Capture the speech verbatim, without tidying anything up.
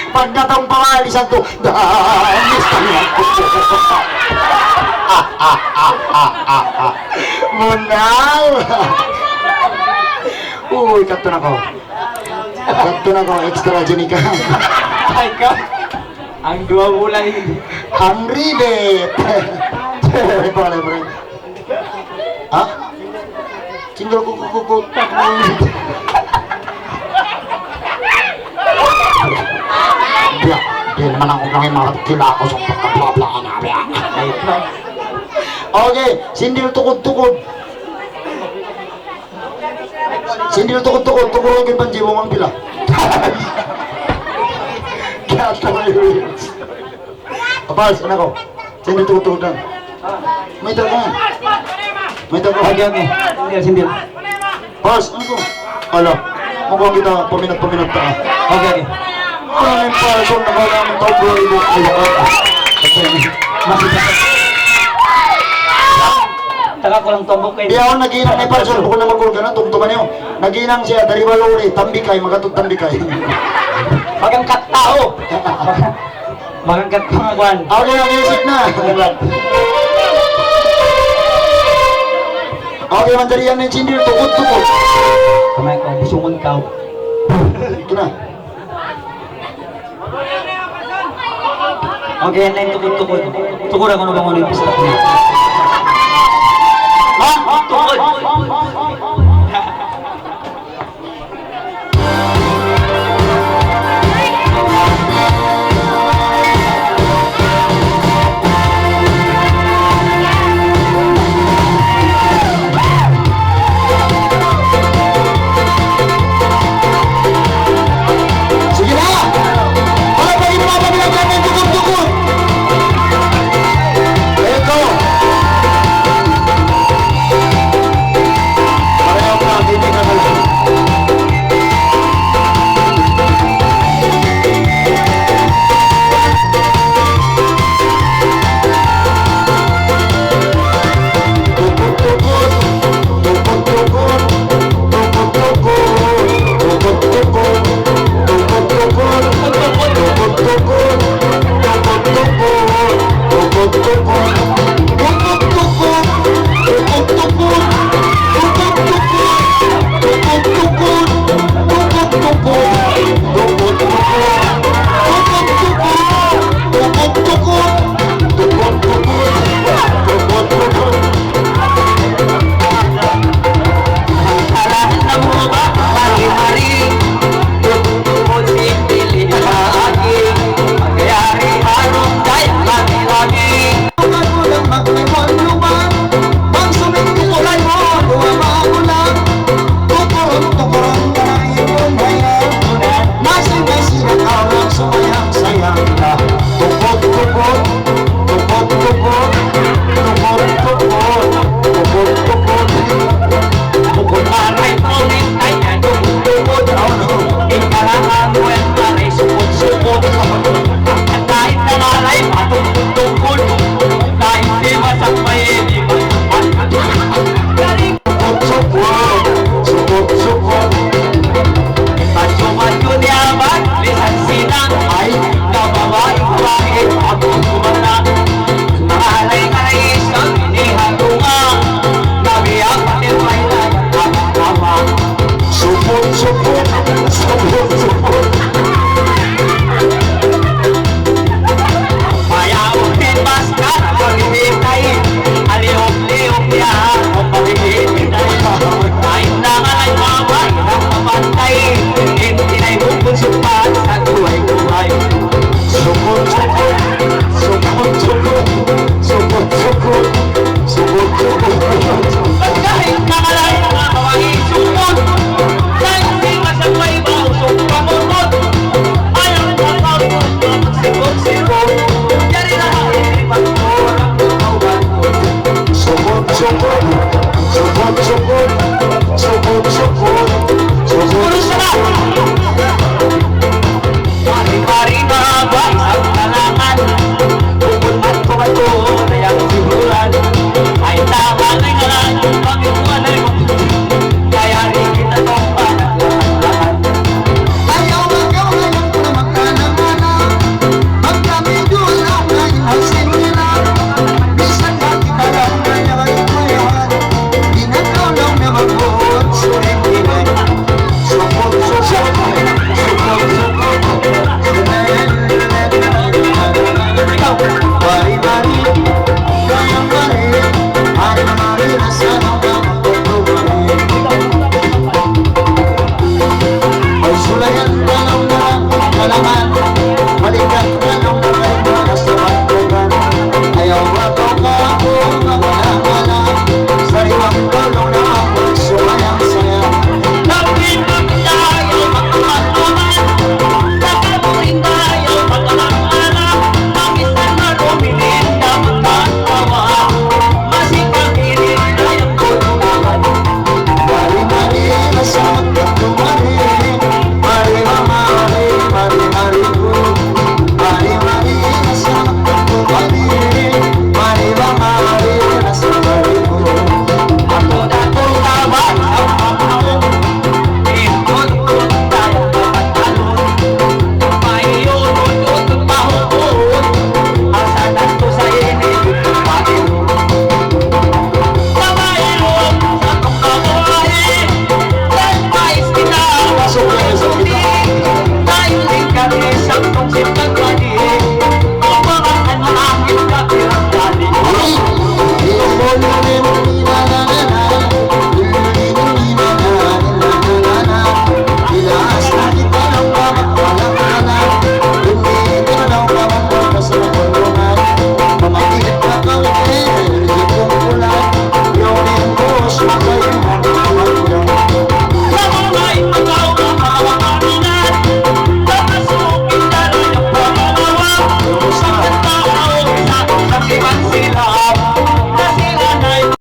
Pagkataon pa wali sa tu. Danis kami. Munal. Uy, kadtu na kaw. Kadtu na kaw, extra jini ka. Ay ka. Ang duwa bulan ini. Hungry, be. Pala, pre. Ha? Single ku, ku, ku, ku. Biya', di' naman aku kami makakila aku sa pagkabla-bla na, biya'. Okay, single tukud-tukud. Single tukud-tukud, tukud lagi panji mo mang pila. Kaya tayo. Apal, sana ko. Sindi tukud-tukud dan. May tagaan. May tagaan. Okay, okay. Sindil, sindil. Pas, ano ko? Ala, mukha kita paminat-paminat ta. Okay, okay. Ano yung person na wala ng tao, bro? Ibo, ibo, ibo. Okay. Mas isa. Taga ko lang tumbok kayo. Biya' ako naghinang ni Parson, bukun na magulga na, tungtungan niyo. Naghinang siya, dari Baluri, Tambikay, magatod Tambikay. Magangkat tao. Magangkat pangakuan. Ako na, music na. Okay, manjari yan yung sindir, tukod-tukod. Kamay ko, busungon ka. Ito na. Okay, yan na yung tukod-tukod. Tukod ako nung bangon yung pista ko. Ha? Tukod. Sige na! Palakpakan natin ang kanyang tukod-tukod. Ito. laman